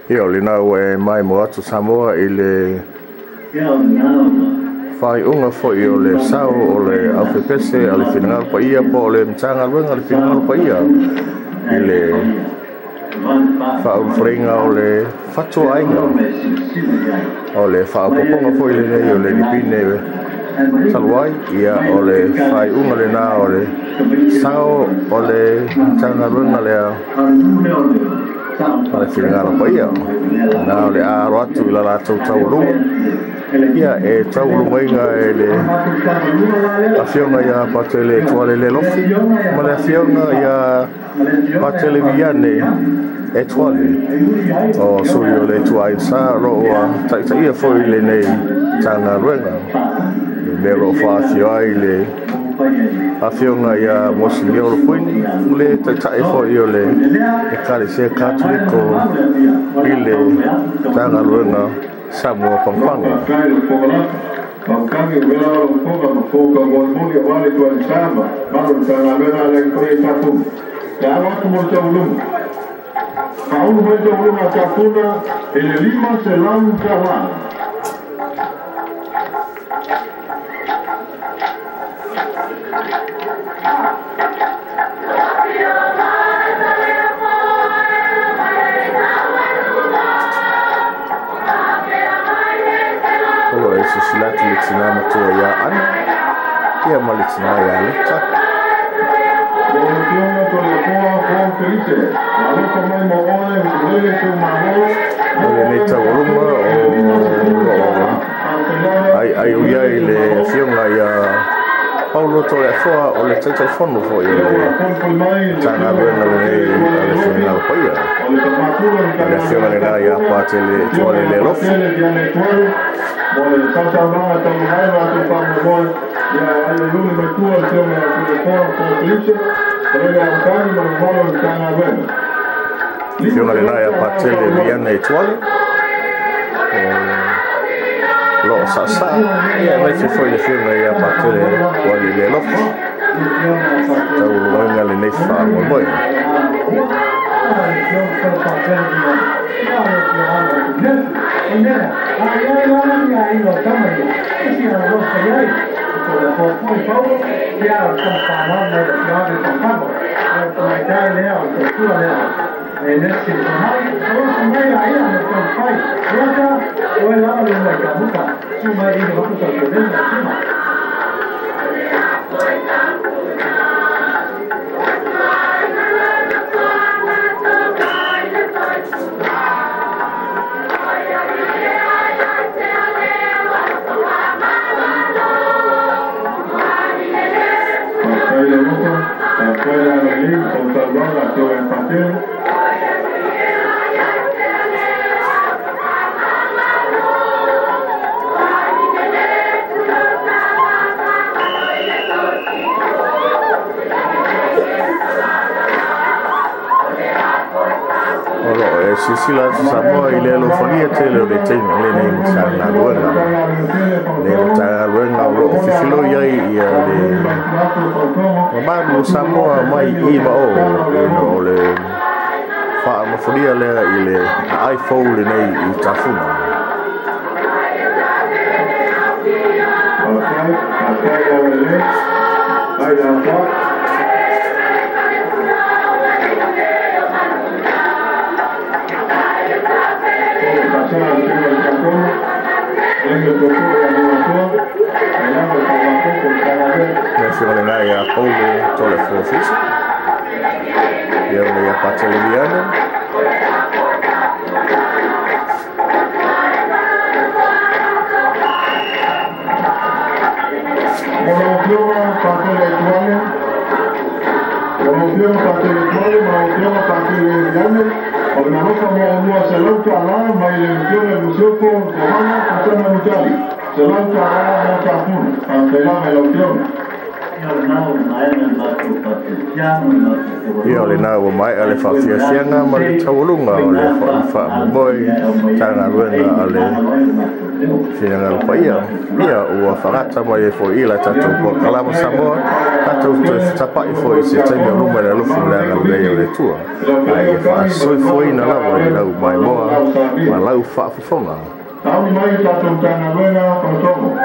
Ia o lena ua e maimoa atu Samoa i le faaiuga foi o le sao o le aufepese a le Finagalo Paia po o le Matagaluega a le Finagalo Paia i le faaulufaleina o le fatuaiga o le faaopoopoga foi lenei o le lipine talu ai. Ia o le faaiuga lena o le sao o le Matagaluega lea a le Finagalo Paia na o le a alo atu i la latou taualuga. Ia e taualugaina e le afioga ia Patele Tuale Lofi ma le afioga ia Patele Viane Etuale o sui o le Ituaiga Sa o lo o taitaia foi lenei Matagaluega i mea o lo o faafio ai le afioga ia Monsignor Puini, le taitai foi o le Ekalesia Katoliko i le Matagaluega Samoa Pagopago. O lo o silasila atu le tina matua ia Ana ia ma le tina ia Leta. O lenei taualuga o lo o ai ui ai le afioga ia Paulo Toleafoa o le Taitaifono foi o le Matagaluega lenei a le Finagalo Paia. O le afioga lena ia Patele Tuale Lealofi. Afioga lena ia Patele Viane Tuale o lo o saasaa ia aemaise foi le afioga ia Patele Tuale Lealofi taualugaina lenei faamoemoe. O lo o e silasila atu Samoa i le alofagia tele o le taimi lenei Matagaluega. Le Matagaluega o lo o fifiloi ai ia le mamalu o Samoa mai i ma o ina o le faanofolia lea i le aai fou lenei i Tafuna. Le afioga lena ia Paulo Toleafoa Fisa, afioga ia Patele Viane. Ia, o lena ua maea le faafiafiaga ma le taualuga o le faamoemoe Matagaluega a le Finagalo Paia. Ia, ua faagata mai ai foi i la tatou Polokalama Samoa, tatou toe fetapai foi i se taimi o luma i le alofa ma le agalelei o le Atua. Ae ia faasoifuaina lava i lau maimoa ma lau faafofoga. Sauni mai tatou Matagaluega Fagatogo.